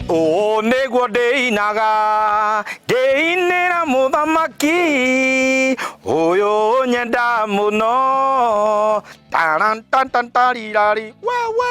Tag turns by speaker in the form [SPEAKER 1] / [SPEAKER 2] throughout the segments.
[SPEAKER 1] Ũũ nĩguo ndĩinaga ngĩinĩra mũthamaki ũyũ nyenda mũno tarantantantarirari wewe.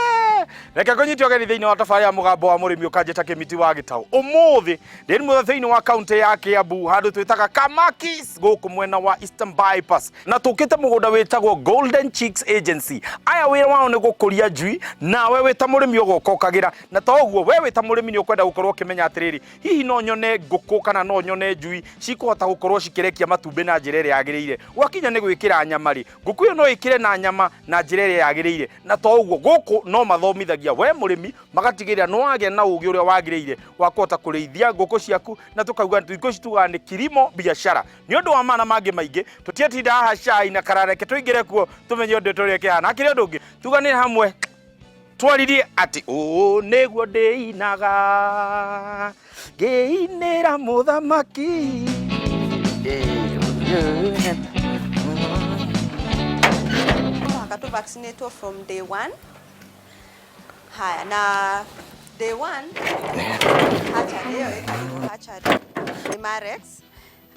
[SPEAKER 1] Reke ngũnyite ũgeni thĩinĩ wa tabarĩra ya Mũgambo wa Mũrĩmi, ũkanjĩta Kĩmiti wa Gĩtaũ. Ũmũthĩ ndĩ mũthĩ thĩinĩ wa kaunti ya Kiambu, handũ twĩtaga Kamakis, gũkũ mwena wa Eastern Bypass, na tũkĩte mũgũnda wĩtagwo Golden Chicks Agency. Aya wĩra wao nĩ gũkũria njui, nawe wĩ ta mũrĩmi ũgoka ũkagĩra. Na to ũguo, we wĩ ta mũrĩmi nĩ ũkwenda gũkorwo ũkĩmenya atĩrĩrĩ, hihi no nyone ngũkũ kana no nyone njui cikũhota gũkorwo cikĩrekia matumbĩ na njĩra ĩrĩa yagĩrĩire? Gwakinya nĩ gwĩkĩra nyama rĩ, ngũkũ ĩyo no ĩkĩre na nyama na njĩra ĩrĩa yagĩrĩire? Na to ũguo, gũkũ no mathomithagia we mũrĩmi, magatigĩrĩra nĩ wagĩa na ũgĩ ũrĩa wagĩrĩire wa kũhota kũrĩithia ngũkũ ciaku. Na tũkauga thikũ ici tugaga nĩ kilimo biashara. Nĩ ũndũ wa mana mangĩ maingĩ, tũtiatinda haha cai na karareke, tũingĩre kuo tũmenye ũndũ ũrĩa kĩhana. Hakĩrĩ ũndũ ũngĩ, tuganĩre hamwe twaririe atĩ ũũ nĩguo ndĩinaga ngĩinĩra mũthamaki.
[SPEAKER 2] Mũhaka tũ vaccinatwo from day one. Haya, na day one hatchery ĩyo ĩtagwo hatchery nĩ Marex.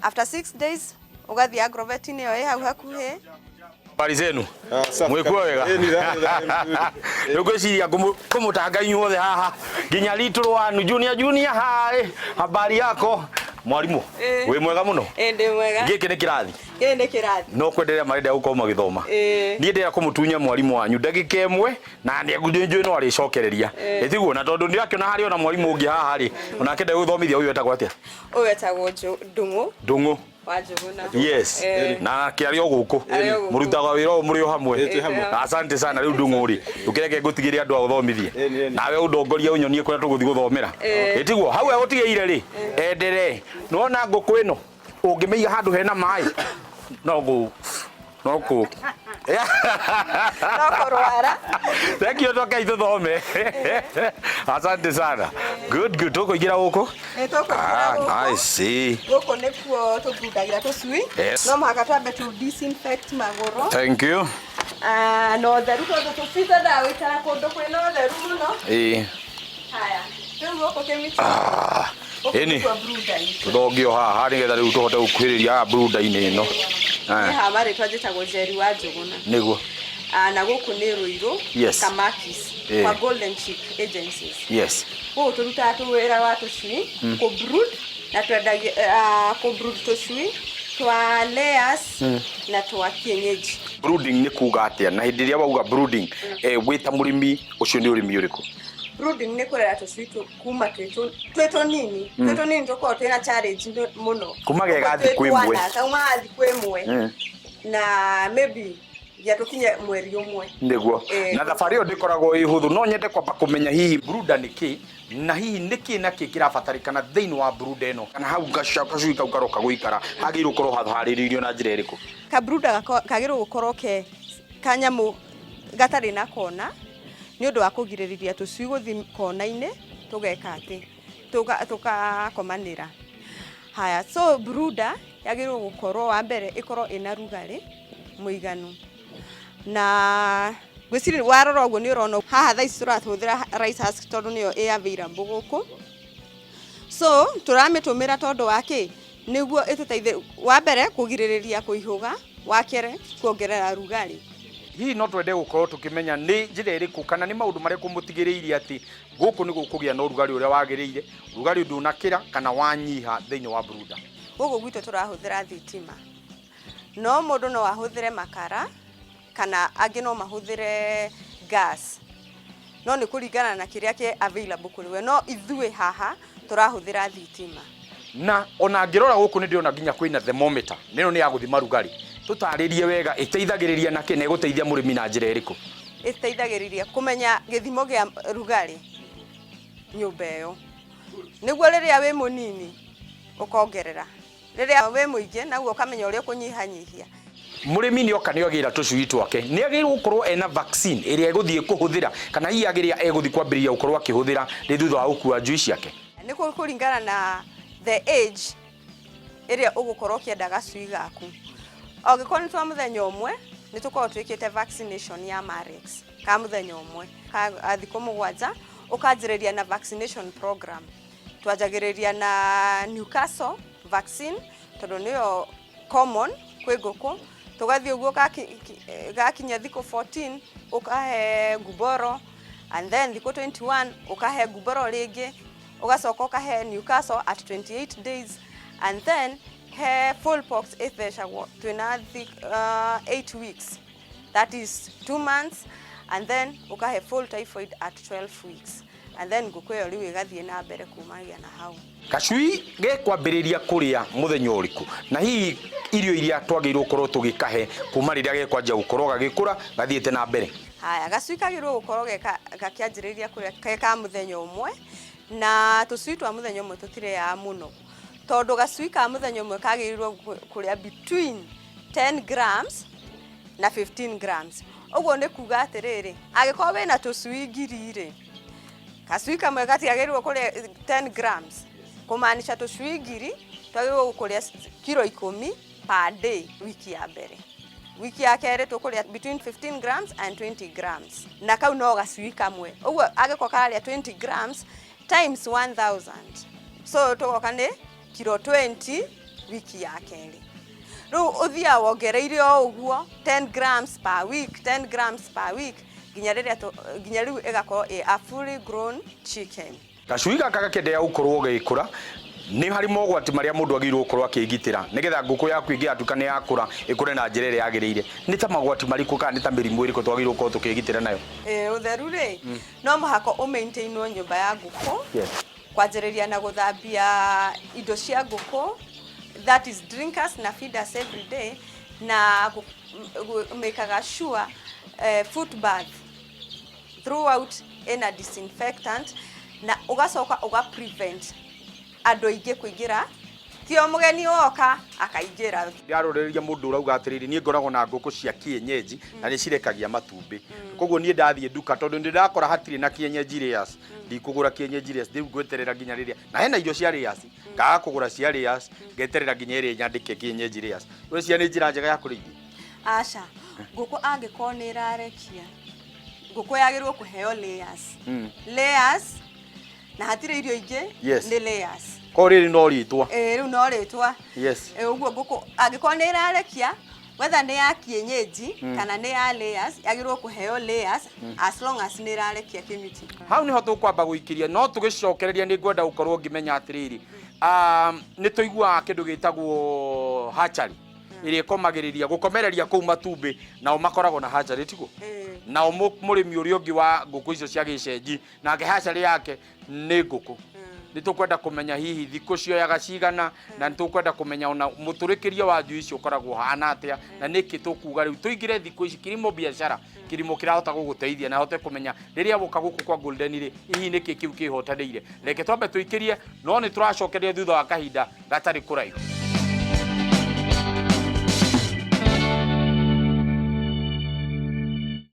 [SPEAKER 2] After 6 days ũgathiĩ agrovet-inĩ ĩyo ĩ hau hakuhĩ.
[SPEAKER 1] Habari zenu?
[SPEAKER 3] Ah, safi
[SPEAKER 1] Mwĩkuo
[SPEAKER 3] kabisa.
[SPEAKER 1] wega?
[SPEAKER 3] Eh, ni dhahiri, dhahiri mzuri.
[SPEAKER 1] Rĩu ngwĩciria ngũmũtanga inyuothe haha nginya little one, junior, junior, hi, habari yako, mwarimũ?
[SPEAKER 2] Eh.
[SPEAKER 1] Wĩ mwega mũno.
[SPEAKER 2] Ĩ, ndĩ mwega.
[SPEAKER 1] Gĩkĩ nĩ kĩrathi?
[SPEAKER 2] Gĩkĩ nĩ kĩrathi.
[SPEAKER 1] No kwenderea marenda gũkorwo magĩthoma.
[SPEAKER 2] Ĩĩ.
[SPEAKER 1] Niĩ ndĩrenda kũmũtunya mwarimũ wanyu ndagĩka ĩmwe, na nĩ njũĩ no arĩcokereria. Ĩtiguo? Na tondũ ndĩrakĩona harĩ ona mwarimũ ũngĩ haha rĩ, onake ndegũthomithia. Ũyũ etagwo atĩa?
[SPEAKER 2] Ũyũ etagwo Ndung'u
[SPEAKER 1] Ndung'u
[SPEAKER 2] wa Njũgũna.
[SPEAKER 1] Yes.
[SPEAKER 2] Eh.
[SPEAKER 1] Na akĩarĩ o gũkũ.
[SPEAKER 2] Arĩ o gũkũ.
[SPEAKER 1] Mũrutaga wĩra ũyũ mũrĩ o hamwe?
[SPEAKER 3] Ĩ, twĩ hamwe.
[SPEAKER 1] Asante sana. Rĩu Ndung'u rĩ, ndũkĩreke ngũtigĩre andũ a ũthomithie.
[SPEAKER 3] Ĩ, nĩ, nĩ.
[SPEAKER 1] Nawe ũndongorie, ũnyonie kũrĩa tũgũthiĩ gũthomera. Ĩtiguo? Hau egũtigĩire rĩ, enderee. Nĩwona ngũkũ ĩno ũngĩmĩiga handũ hena maĩ, no kũ
[SPEAKER 2] No kũrwara.
[SPEAKER 1] Thank you, tokei tũthome. Asante sana. Good, good. Tũkũingĩra gũkũ.
[SPEAKER 2] Nĩ tũkũingĩra
[SPEAKER 1] Ah,
[SPEAKER 2] gũkũ.
[SPEAKER 1] nice.
[SPEAKER 2] Gũkũ nĩkuo tũbrudagĩra tũcui. No mũhaka twambe tũ disinfect magũrũ.
[SPEAKER 1] Thank you.
[SPEAKER 2] Ah, na ũtheru, tondũ tũcui twendaga gũikara kũndũ kwĩna ũtheru mũno. Haya, rĩu gũkũ kĩmiti.
[SPEAKER 1] Ah,
[SPEAKER 2] Gũkũ
[SPEAKER 1] ĩni.
[SPEAKER 2] nĩkuo brooder itũ.
[SPEAKER 1] Tũthongio haha nĩgetha rĩu tũhote gũkuhĩrĩria haha brooder-inĩ ĩno.
[SPEAKER 2] Niĩ
[SPEAKER 1] Ah,
[SPEAKER 2] haha marĩtwa njĩtagwo Njeri wa Njũgũna. Ah, na gũkũ nĩ Rũirũ. Kamakis. Kwa Golden Chick Agencies. Gũkũ tũrutaga tũwĩra wa tũcui, kũ brood, na twendagia, ah, kũ brood tũcui twa layers na twa kienyeji.
[SPEAKER 1] Brooding nĩ kuga atĩa? Na hĩndĩ ĩrĩa wauga brooding, wĩ ta mũrĩmi, ũcio nĩ ũrĩmi ũrĩkũ?
[SPEAKER 2] Brooding nĩ kũrera tũcui kuma twĩ tũnini. Twĩ tũnini tũkoragwo twĩna challenge mũno.
[SPEAKER 1] Kuma ge ga
[SPEAKER 2] Twĩ
[SPEAKER 1] thikũ ĩmwe.
[SPEAKER 2] twana, kauma ga thikũ ĩmwe. Na maybe nginya tũkinye mweri ũmwe.
[SPEAKER 1] Na thabarĩ ĩyo ndĩkoragwo ĩ hũthũ. No nyende kwamba kũmenya hihi brooder nĩ kĩ, na hihi nĩ kĩ na kĩ kĩrabatarĩkana thĩinĩ wa brooder ĩno, kana hau gacui kau karoka gũikara hagĩrĩirwo gũkorwo haharĩrĩirio na njĩra ĩrĩkũ?
[SPEAKER 2] Kabrooder kagĩrĩirwo gũkorwo ke kanyamũ gatarĩ na kona, nĩ ũndũ wa kũgirĩrĩria tũcui gũthiĩ kona-inĩ tũgeka atĩ tũkakomanĩra. Haya, so brooder yagĩrĩirwo gũkorwo, wa mbere, ĩkorwo ĩna rugarĩ mũiganu. Na ngwĩciria warora ũguo nĩ ũrona haha thaa ici tũrahũthĩra rice husk tondũ nĩyo ĩ available gũkũ. So tũramĩtũmĩra tondũ wa kĩ? Nĩguo ĩtũteithie, wa mbere, kũgirĩrĩria kũihũga, wa kerĩ, kuongerera rugarĩ.
[SPEAKER 1] Hihi no twende gũkorwo tũkĩmenya nĩ njĩra ĩrĩkũ kana nĩ maũndũ marĩkũ mũtigĩrĩire atĩ gũkũ nĩ gũkũgĩa na ũrugarĩ ũrĩa wagĩrĩire, ũrugarĩ ndũnakĩra kana wanyiha thĩinĩ wa brooder?
[SPEAKER 2] Gũkũ gwitũ tũrahũthĩra thitima, no mũndũ no ahũthĩre makara kana angĩ no mahũthĩre gas, no nĩ kũringana na kĩrĩa kĩ available kũrĩ we, no ithuĩ haha tũrahũthĩra thitima.
[SPEAKER 1] Na ona ngĩrora gũkũ nĩ ndĩrona nginya kwĩna thermometer, na ĩno nĩ ya gũthima rugarĩ. Tũtarĩrie wega ĩteithagĩrĩria na kĩ na ĩgũteithia mũrĩmi na njĩra ĩrĩkũ?
[SPEAKER 2] Ĩteithagĩrĩria kũmenya gĩthimo gĩa rugarĩ nyũmba ĩyo, nĩguo rĩrĩa wĩ mũnini ũkongerera, rĩrĩa wĩ mũingĩ naguo ũkamenya ũrĩa ũkũnyihanyihia.
[SPEAKER 1] Mũrĩmi nĩ oka nĩ agĩra tũcui twake, nĩ agĩrĩirwo gũkorwo ena vaccine ĩrĩa egũthiĩ kũhũthĩra, kana hihi agĩrĩa egũthiĩ kwambĩrĩria gũkorwo akĩhũthĩra nĩ thutha wa gũkua njui ciake?
[SPEAKER 2] Nĩ kũringana na the age ĩrĩa ũgũkorwo ũkĩenda gacui gaku. Angĩkorwo nĩ twa mũthenya ũmwe, nĩ tũkoragwo twĩkĩte vaccination ya Marex ka mũthenya ũmwe, ka thikũ 7. Ũkanjĩrĩria na vaccination program. Twanjagĩrĩria na Newcastle vaccine tondũ nĩyo common kwĩ ngũkũ. Tũgathiĩ ũguo gakinya thikũ 14 ũkahe Gumboro, and then thikũ 21 ũkahe Gumboro rĩngĩ, ũgacoka ũkahe Newcastle at 28 days, and then he fowl pox ĩthecagwo twĩna 8 weeks, that is 2 months, and then ũkahe fowl typhoid at 12 weeks, and then ngũkũ ĩyo rĩu ĩgathiĩ na mbere kumagia na hau.
[SPEAKER 1] Gacui gekwambĩrĩria kũrĩa mũthenya ũrĩkũ, na hihi irio iria twagĩrĩirwo gũkorwo tũgĩkahe kuma rĩrĩa gekwanjia gũkorwo gagĩkũra gathiĩte na mbere?
[SPEAKER 2] Haya, gacui kagĩrĩirwo gũkorwo gakĩanjĩrĩria kũrĩa ke ka mũthenya ũmwe, na tũcui twa mũthenya ũmwe tũtirĩaga mũno tondũ gacui ka mũthenya ũmwe kagĩrĩirwo kũrĩa between 10 grams na 15 grams. Ũguo nĩ kuga atĩrĩrĩ, angĩkorwo wĩna tũcui 1000 rĩ, gacui kamwe gatiagĩrĩirwo kũrĩa 10 grams, kũmaanisha tũcui 1000 twagĩrĩirwo kũrĩa kiro 10 per day wiki ya mbere. Wiki ya kerĩ tũkũrĩa between 15 grams and 20 grams, na kau no gacui kamwe. Ũguo angĩkorwo kararĩa 20 grams times 1000, so tũgoka nĩ kiro 20 wiki ya kerĩ. Rĩu ũthiaga wongereire o ũguo 10 grams per week, 10 grams per week, nginya rĩrĩa nginya rĩu ĩgakorwo ĩ a fully grown chicken.
[SPEAKER 1] Gacui gaka gakĩenderea gũkorwo gagĩkũra, nĩ harĩ mogwati marĩa mũndũ agĩrĩirwo gũkorwo akĩgitĩra nĩgetha ngũkũ yaku ĩngĩgatuĩka nĩ yakũra ĩkũre na njĩra ĩrĩa yagĩrĩire? Nĩ ta magwati marĩkũ kana nĩ ta mĩrimũ ĩrĩkũ twagĩrĩirwo gũkorwo tũkĩgitĩra nayo?
[SPEAKER 2] Ũtheru rĩ, no mũhaka ũmaintainwo nyũmba ya ngũkũ, kwanjĩrĩria na gũthambia indo cia ngũkũ, that is drinkers na feeders, every day, na makaga sure foot bath throughout ĩna disinfectant, na ũgacoka ũga prevent andũ aingĩ kũingĩra, ti o mũgeni woka akaingĩra.
[SPEAKER 1] Ndarorĩrĩria mũndũ ũrauga atĩrĩrĩ, niĩ ngoragwo na ngũkũ cia kienyeji na nĩ cirekagia matumbĩ, koguo niĩ ndathiĩ nduka, tondũ nĩ ndakora hatirĩ na kienyeji layers, ndikũgũra kienyeji layers, rĩu ngweterera nginya rĩrĩa na hena irio cia layers, ngaga kũgũra cia layers, ngeterera nginya ĩrĩa nyandĩke kienyeji layers. Ũreciria nĩ njĩra njega ya kũrĩithia?
[SPEAKER 2] Aca, ngũkũ angĩkorwo nĩ ĩrarekia, ngũkũ yagĩrĩirwo kũheo layers. Layers na hatirĩ irio ingĩ. Nĩ layers.
[SPEAKER 1] Ko rĩrĩ no rĩtwa?
[SPEAKER 2] Ĩĩ, rĩu no rĩtwa. Ũguo ngũkũ angĩkorwo nĩ ĩrarekia, whether nĩ ya kienyeji kana nĩ ya layers, yagĩrĩirwo kũheo layers as long as nĩ ĩrarekia kĩmiti.
[SPEAKER 1] Hau niho tũkwamba gũikĩria, no tũgĩcokereria nĩ ngwenda gũkorwo ngĩmenya atĩrĩrĩ, nĩ tũiguaga kĩndũ gĩtagwo hatchery ĩrĩa ĩkomagĩrĩria gũkomereria kũu matumbĩ, nao makoragwo na hatchery, tiguo?
[SPEAKER 2] Ĩĩ.
[SPEAKER 1] Nao mũrĩmi ũrĩa ũngĩ wa ngũkũ icio cia gĩcenji nake hatchery yake nĩ ngũkũ. Nĩ tũkwenda kũmenya hihi thikũ cioyaga cigana, na nĩ tũkwenda kũmenya ona mũtũrĩkĩrie wa njui icio ũkoragwo ũhana atĩa, na nĩkĩ tũkuga rĩu tũingĩre thikũ ici kilimo biashara, kilimo kĩrahota gũgũteithia na hote kũmenya rĩrĩa woka gũkũ kwa Golden rĩ, hihi nĩkĩ kĩu kĩhotanĩire. Reke twambe tũikĩrie, no nĩ tũracokeria thutha wa kahinda gatarĩ kũraihu.